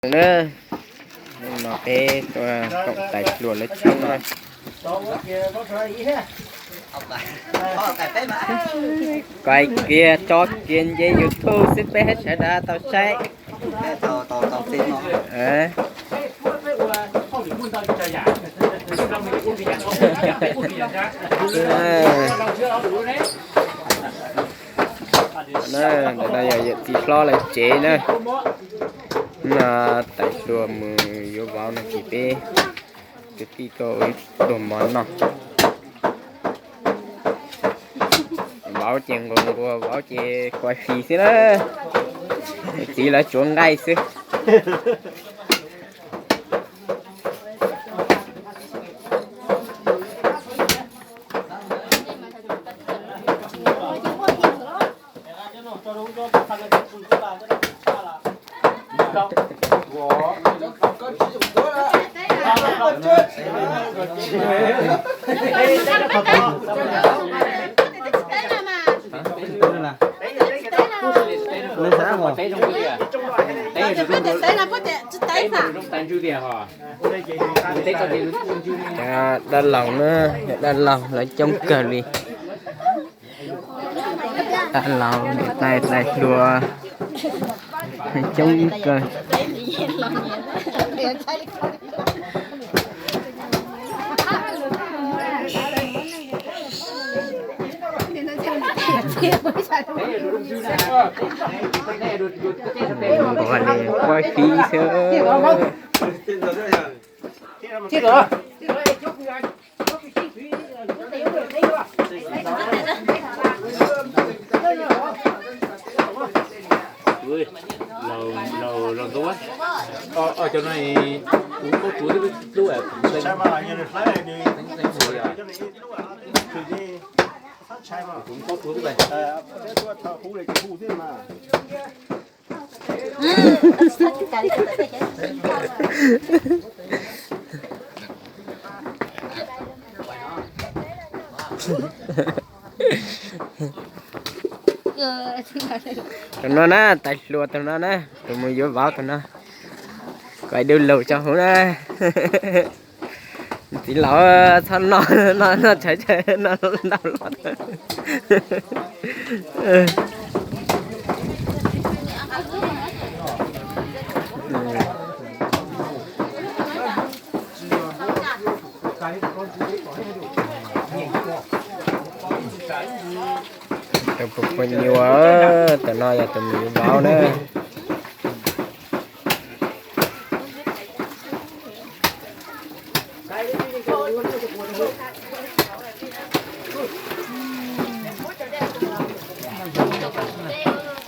Na, no peb tuaj koom tais hluas lawv tshoob no. Kuaj kiag tso kiag nce YouTube xwb peb sawv daws tau saib. Ntawm no yog yawm txiv hlob lawv tsev na. No tais hluas mus yuav vauv no ces peb kwv tij tuaj ua ib pluag mov noj. Vauv ces nquag nquag, vauv ces kuaj fis xwb na. Yawm txiv lawv tsuav nqaij xwb. Dab laug na, dab laug lawv coob kawg li. Dab laug niam tais, tais hluas coob kawg. Nquag li kuaj fis xwb. Tus no na, tais hluas tus no na, tus mus yuav vauv tus no. Kuaj dub lug tso huv na. Txiv laus txhob noj, noj, noj tsawv tsawv, noj ntau los. Tus puas puas nyuam, tus no yog tus mus yuav vauv na.